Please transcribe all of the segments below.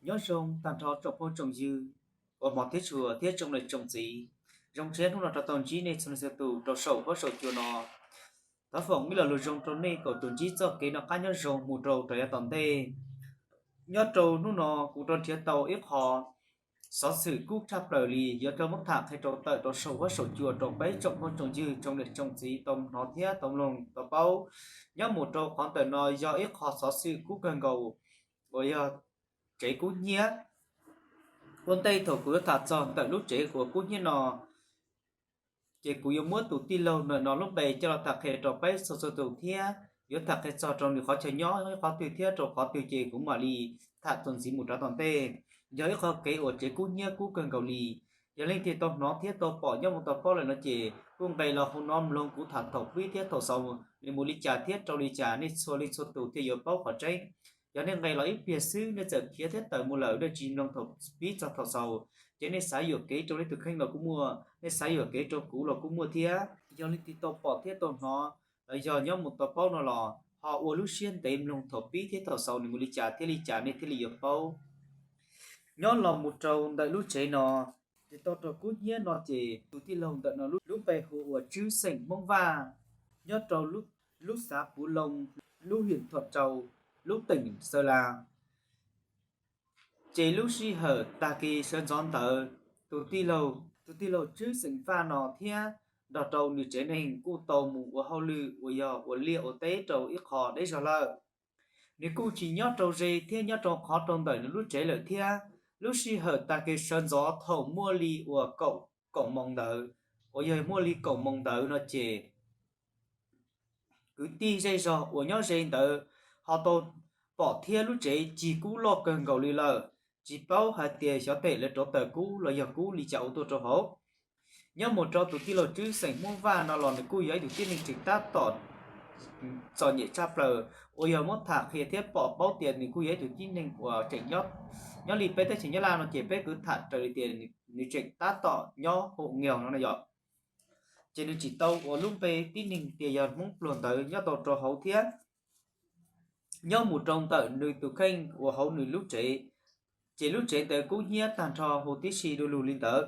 Nyob zoo tag nrho tsoom phooj tsoom ywg uas hmov thiab tshua thiab tsoom niam tsoom txiv, zoo siab hnub no rov tau ntsib nej txhua leej txhua tus rau saum huab saum cua no. Thov foom ib lo lus zoo rau nej kom tau ntsib txoj kev noj qab nyob zoo mus rau yav tom ntej. Nyob rau hnub no kuv rov nrhiav tau ib qho xov xwm kub tshaj plaws li yuav coj muab tham qhia rau tawm rau saum huab saum cua rau peb tsoom phooj tsoom ywg tsoom niam tsoom txiv tau hnov thiab tau mloog tau paub. Nyob mus rau qhov ntawm no yog ib qho xov xwm kub kawg nkaus uas yog tsev kub hnyiab. Ua ntej thaum kuv yuav tham txog ntawm lub tsev uas kub hnyiab no, ces kuv yuav muab tus tij laug ntawm no lub npe coj los tham qhia rau peb txhua txhua tus thiab yuav tham qhia txog rau nws qhov chaw nyob qhov twg thiab rau qhov twg ces kuv mam li tham txuas ntxiv mus rau tom ntej. Yog ib qho kev uas tsev kub hnyiab kub kawg nkaus li. Yog leej twg tau hnov thiab tau pom nyob mus tau paub lawm no ces kuj nqes los hauv no mloog kuv tham thaum pib thiab thaum xaus nws mus li cas thiab rau li cas nej txhua leej txhua tus thiaj yuav paub qhov tseeb. Yog nej nqes los ib pliag xwb nej txawm khiav thiab tawm mus lawm nej tsis mloog thaum pib txog thaum xaus, ces nej xav yuam kev rau nej tus kheej los kuj muaj, nej xav yuam kev rau kuv los kuj muaj thiab. Yog leej twg tau pom thiab tau hnov los yog nyob mus tau paub no los ho ua lub siab ntev mloog thaum pib thiab thaum xaus nws mus li cas thiab li cas nej thiaj li yuav paub. Nyob los mus rau ntawm lub tsev no, ces tau rau kub hnyiab no ces tus tij laug ntawm no lub npe hu ua Tswb xeem Hmoob Vaj, nyob rau lub xav Puv Loo, lub hiam Thuam Tsau, lub teem Xaw Las. Ces lub sij hawm tag kis sawv ntxov ntawd, tus tij laug, tus tij laug Tswb xeem Vaj no thiab nrog rau nws tsev neeg kuj tau mus ua hauj lwm uas yog ua liaj ua teb rau ib qho deb zog lawm. Nws kuj tsis nyob rau ze thiab nyob rau qhov rau ntawm nws lub tsev lawm thiab. Lub sij hawm tag kis sawv ntxov thaum muaj li uas kaum, kaum moos ntawd, uas yog muaj li kaum moos ntawd no ces kwv tij zej zog uas nyob ze ntawd ho tau pom thiab lub tsev cig kub loj kawg nkaus li lawm. Tsis paub hais tias xyov tej lawv rauv taws kub los yog kub li cas ua tuaj rau hauv. Nyob mus rau tus tij laug Tswb xeem Hmoob Vaj no los nws kuj yog ib tug tib neeg tseem tab tom txom nyem tshaj plaws, uas yog muab tham qhia thiab pom paub tias nws kuj yog ib tug tib neeg uas tseem nyob li peb teb chaws Nyab Laj no ces peb kuj tham raws li tias nws tseem tab tom nyob hauv ngeos no no yom. Ces nws tseem tau ua lub npe tib neeg tias yog Hmoob pluag ntawd nyob tau rau hauv thiab. Nyob mus rau ntawm nws tus kheej uas hauv nws lub tsev, ces lub tsev ntawd kub hnyiab tag nrho huv tib si du lug li ntawd.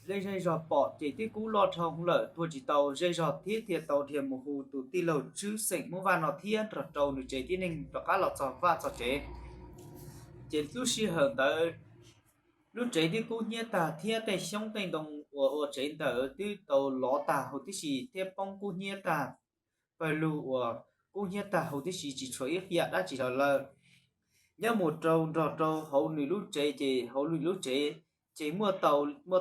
Zej zej zog pom ces twb kub loj dhau lawm tuag tsis tau, zej zog thiab thiaj tau dhia mus hu tus tij laug Tswb xeem Hmoob Vaj no thiab nrog rau nws tsev tib neeg rov qab los txog vaj txog tsev. Ces lub sij hawm ntawd lub tsev twb kub hnyiab tag thiab tej xyoob tej ntoo uas ua tsev ntawd twb tau lov tag huv tib si thiab poob kub hnyiab tag, pawg lug uas kub hnyiab tag huv tib si tsis tshuav ib yam dab tsi los lawm. Nyob mus rau nrog rau hauv nws lub tsev ces hauv nws lub tsev ces muaj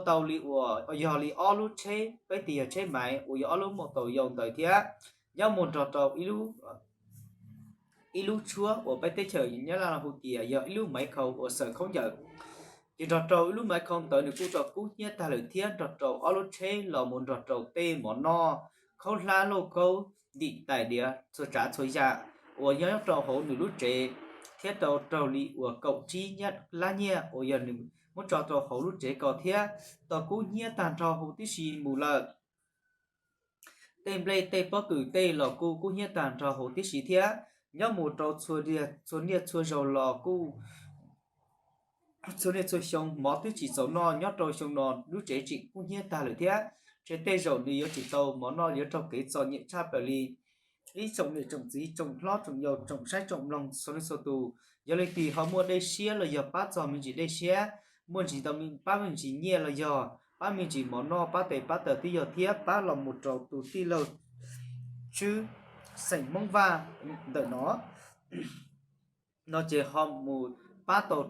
tau li uas yog li ob lub tsheb, peb tias yog tsheb maiv uas yog ob lub muaj tau yau ntawd thiab. Nyob mus nrog rau ib lub tshuab uas peb teb chaws Nyab Laj hu tias yog ib lub maiv khau uas xaws khaub ncaws. Ces nrog rau ib lub maiv khau ntawd nws kuj tau kub hnyiab tag lawm thiab nrog rau ob lub tsheb los mus nrog rau tej mov noj, khaub hlab lauj kaub ntim tais diav txhua tsav txhua yam uas nyob rau hauv nws lub tsev thiab tau raug li uas kaum tsib lab nyiaj uas yog nws muab tso rau hauv lub tsev ko thiab tau kub hnyiab tag nrho huv tib si mus lawm. Tej nplej tej pob kws tej los kuj kub hnyiab tag nrho huv tib si thiab. Nyob mus rau txhua niaj txhua zaus los kuj txhua niaj txhua xyoo mov twb tsis txaus noj, nyob rau xyoo no lub tsev tseem kub hnyiab tag lawm thiab. Ces tej zaum nws yuav tsis tau mov noj, yuav raug kev txom nyem tshaj plaws li. Ib tsoom niam tsoom txiv tsoom hlob tsoom yau tsoom saib tsoom mloog txhua leej txhua tus, yog leej twg ho muaj dej siab los yog pab txog me ntsis dej siab, muaj ntsis tau pab me ntsis nyiaj los yog pab me ntsis mov noj pab tes pab taw twb yog thiab pab los mus rau tus tij laug Tswb xeem Hmoob Vaj ntawm no no ces ho mus pab tau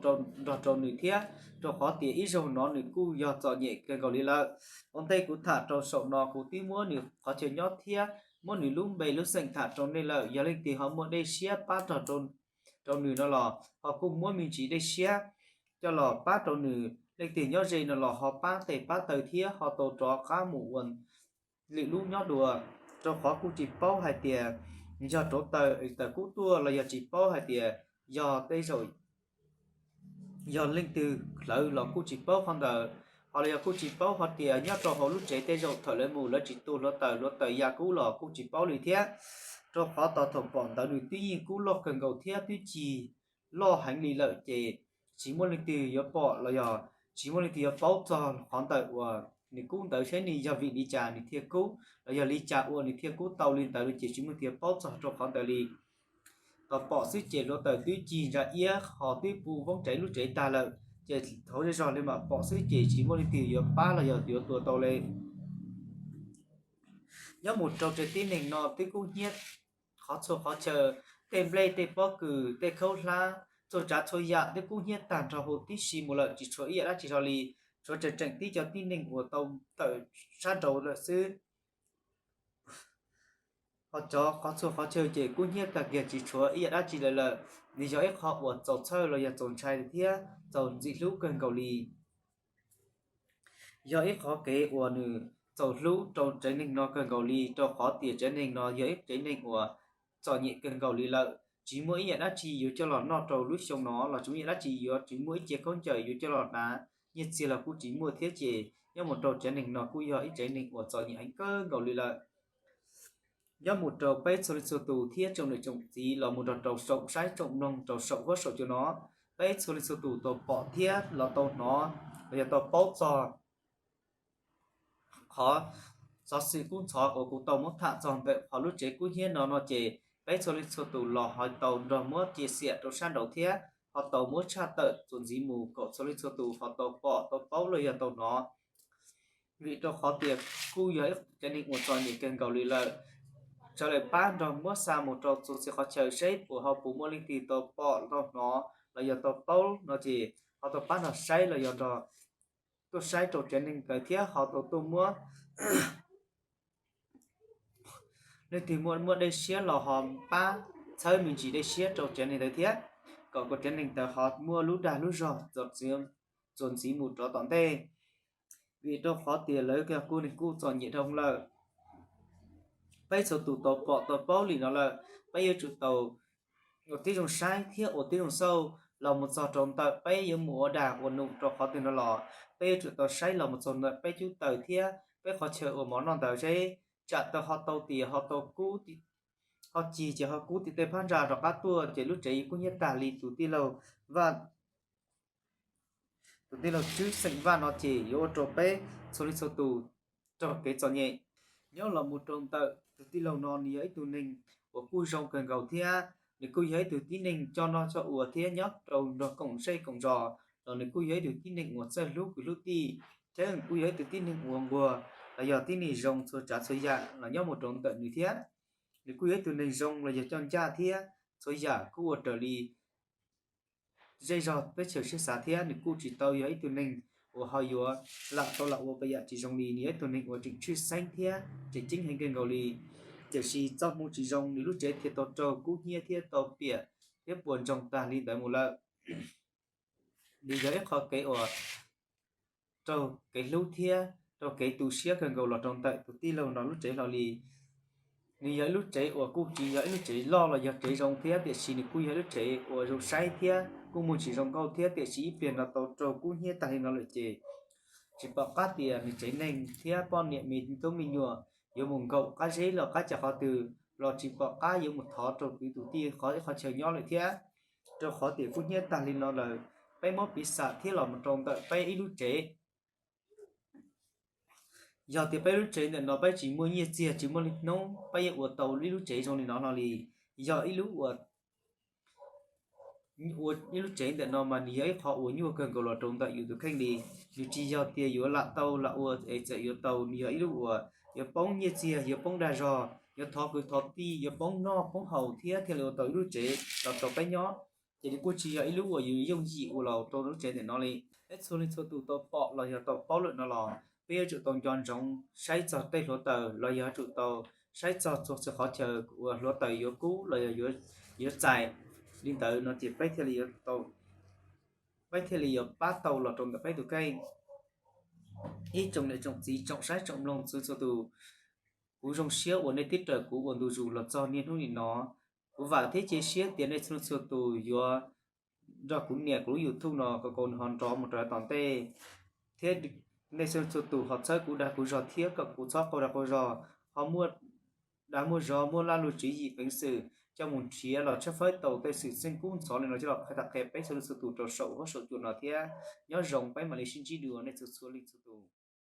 nrog rau nws thiab, rau qhov tias ib zaug no nws kuj yog txom nyem kawg nkaus li lawm. Ua ntej kuv tham rau saum no kuv twb muab nws qhov chaw nyob thiab muab nws lub npe lub xeem tham rau nej lawm. Yog leej twg ho muaj dej siab pab rau nws no los ho kuj muab me ntsis dej siab coj los pab rau nws. Leej twg nyob ze no los ho pab tes pab taw thiab ho tau rov qab mus ua lwm lub nyob dua, rau qhov kuj tsis paub hais tias yog rauv taws taws kub tuaj los yog tsis paub hais tias yog tej zaum yog leej twg hlawv los kuj tsis paub qhov ntawd, ho los yog kuj tsis paub hais tias nyob rau hauv lub tsev tej zaum thaum lawv mus lawv tsis tu hluav taws hluav taws ya kub los kuj tsis paub li thiab. Rau qhov tau thaum pom ntawd nws twb yeej kub loj kawg nkaus thiab twb cig loj heev li lawm ces tsis muaj leej twg yuav pom los yog tsis muaj leej twg yuav paub txog qhov ntawm uas nws kub ntawd seb nws yog vim li cas nws thiaj kub los yog li cas uas nws thiaj kub tau li ntawd no ces tsis muaj leej twg yuav paub txog rau qhov ntawd li. Tau pom xwb ces hluav taws twb cig ntsa iab ho twb puv voob rawv lub tsev tag lawm, ces thaum zej zog li mam pom xwb ces tsis muaj leej twg yuav pab los yog yuav tua tau li. Nyob mus rau tsev tib neeg no twb kub hnyiab qhov txhua qhov chaw, tej nplej tej pob kws tej khaub hlab txhua tsav txhua yam twb kub hnyiab tag nrho huv tib si mus lawm tsis tshuav ib yam dab tsi hlo li, tshuav tseem tseem tib cov tib neeg uas tau tawm sab nraud lawm xwb. Ho cov qhov txhua qhov chaw ces kub hnyiab tag kiag tsis tshuav ib yam dab tsi lawm lawm. Nws yog ib qho uas txaus txhawj los yog txaus ntshai thiab txaus ntxim hlub kawg nkaus li. Yog ib qhov kev uas nws txaus hlub rau tsev neeg no kawg nkaus li, rau qhov tias tsev neeg no yog ib tsev neeg uas txom nyem kawg nkaus li lawm. Tsis muaj ib yam dab tsi yuav coj los noj rau lub xyoo no los tsis muaj ib yam dab tsi yuav, tsis muaj ib ce khaub ncaws yuav coj los hnav, nyiaj txiag los kuj tsis muaj thiab ces nyob mus rau tsev neeg no kuj yog ib tsev neeg uas txom nyem heev kawg nkaus li lawm. Nyob mus rau peb txhua leej txhua tus thiab tsoom niam tsoom txiv los mus nrog rau saum saib tsoom mloog rau saum huab saum cua no, peb txhua leej txhua tus tau pom thiab los tau hnov los yog tau paub txog qhov xov xwm kub ntxhov uas kuv tau muab tham txog ntawm qhov lub tsev kub hnyiab no no ces peb txhua leej txhua tus los ho tau nrog muab cia siam rau sab nraud thiab ho tau muab tshaj tawm txuas ntxiv mus kom txhua leej txhua tus ho tau pom tau paub los yog tau hnov. Vim rau qhov tias kuj yog ib tsev neeg uas txom nyem kawg nkaus li lawm, sawv daws pab nrog muab xa mus rau txhua txhia qhov chaw seb puas ho puas muaj leej twg tau pom tau hnov los yog tau paub no ces ho tau pab nrog saib los yog nrog tuaj saib rau tsev neeg ntawd thiab ho tau tuaj muab leej twg muaj muaj dej siab los ho pab txhawb me ntsis dej siab rau tsev neeg ntawd thiab, kom kuv tsev neeg ntawd ho muaj lub dag lub zog txuas ntxiv mus rov tom ntej. Vim rau qhov tias lawv yog kuj neeg kuj txom nyem dhau lawm. Peb txhua tus tau pom tau paub li no lawm, peb yuav tsum tau ua tib zoo saib thiab ua tib zoo xauj los mus txog rau ntawm peb yuav mus ua dag ua num rau qhov twg no los peb yuav tsum tau saib los mus txog ntawm peb cub taws thiab peb qhov chaw ua mov noj ntawd seb tsam tau ho tau tias ho tau kub, ho cig ces ho kub tim tej phab ntsa rov qab tuaj ces lub tsev yuav kub hnyiab tag li tus tij laug Vaj, tus tij laug Tswb xeem Vaj no ces yuav ua rau peb txhua leej txhua tus raug kev txom nyem. Nyob los mus rau ntawm tus tij laug no nws yog ib tug neeg uas kuj zoo kawg nkaus thiab nws kuj yog ib tug tib neeg coj noj coj ua thiab nyob rau nrog koom zej koom zos los nws kuj yog ib tug tib neeg uas txawj hlub kwv hlub tij, thiab nws kuj yog ib tug tib neeg uas nquag los yog tib neeg zoo txhua tsav txhua yam los nyob mus rau ntawm nws thiab. Nws kuj yog ib tug neeg zoo los yog coj ncaj thiab txhua yam kuj ua raws li zej zog teb chaws siab xav thiab nws kuj tsis tau yog ib tug neeg uas ho yuav lam tau lam ua pab yam tsis zoo li. Nws yog ib tug neeg uas tseem tshwj xeeb thiab tseem ceeb heev kawg nkaus li. Tiam sis txoj hmoo tsis zoo nws lub tsev thiaj tau raug kub hnyiab thiab tau piam thiab puas ntsoog tag li ntawd mus lawm. Nws yog ib qho kev uas raug kev hlub thiab raug kev tu siab kawg nkaus los rau ntawm tus tij laug no lub tsev hlo li. Nws yog ib lub tsev uas kuj tsis yog ib lub tsev loj los yog tsev zoo thiab tiam sis nws kuj yog ib lub tsev uas zoo saib thiab kuj muaj tsis zoo nkauj thiab tiam sis ib pliag no tau raug kub hnyiab tag li no lawm ces tsis pom qab tias nws tsev neeg thiab poj niam me tub me nyuam yuav mus nkaum qab zeb los qab cas qhov twg los tsis pom qab yuav mus thov rau kwv tus tij qhov ib qhov chaw nyob lawm thiab. Rau qhov tias kub hnyiab tag li no lawm, peb muab piv xam thiab los mus rau ntawm peb ib lub tsev. Yog tias peb lub tsev ntawm no peb tsis muaj nyiaj txiag tsis muaj li hnub peb yuav ua tau ib lub tsev zoo li no hlo li. Yog ib lub ua ib lub tsev ntawm no mas nws yog ib qho uas nyuaj kawg nkaus los rau ntawm yus tus kheej li. Nws tsis yog tias yuav lam tau lam ua es txawm yuav tau, nws yog ib lub uas yuav poob nyiaj txiag, yuav poob dag zog, yuav thov kwv thov tij, yuav poob noj poob haus thiab thiaj li ua tau ib lub tsev los rau peb nyob. Ces nws kuj tsis yog ib lub uas yus yooj yim ua los rau lub tsev ntawm no li. Peb txhua leej txhua tus tau pom los yog tau paub lawm no los peb yuav tsum tau nco ntsoov saib txog tej hluav taws los yog yuav tsum tau saib txog txhua txhua qhov chaw uas hluav taws yuav kub los yog yuav txais li ntawd no ces peb thiaj li yuav tau, peb thiaj li yuav pab tau los rau ntawm peb tus kheej. Ib tsoom niam tsoom txiv tsoom saib tsoom mloog txhua txhua tus, kuv zoo siab uas nej twb raws kuv ua ntu zus los txog niaj hnub nim no. Kuv vam thiab cia siab tias nej txhua txhua tus yuav nrog kuv nias kuv lub YouTube no kom kom nws ho nrov mus rau tom ntej, thiab nej txhua txhua tus ho txhawb kuv dag kuv zog thiab kom kuv txhob qaug dag qaug zog, ho muaj dag muaj zog, muaj laj lug tswv yim peev xwm coj mus nrhiav los tshawb fawb tau tej xwm txheej kub ntxhov li no coj los qhia tag qhia peb txhua leej txhua tus rau saum huab saum cua no thiab. Nyob zoo, peb mam li sib ntsib dua nej txhua txhua leej txhua tus.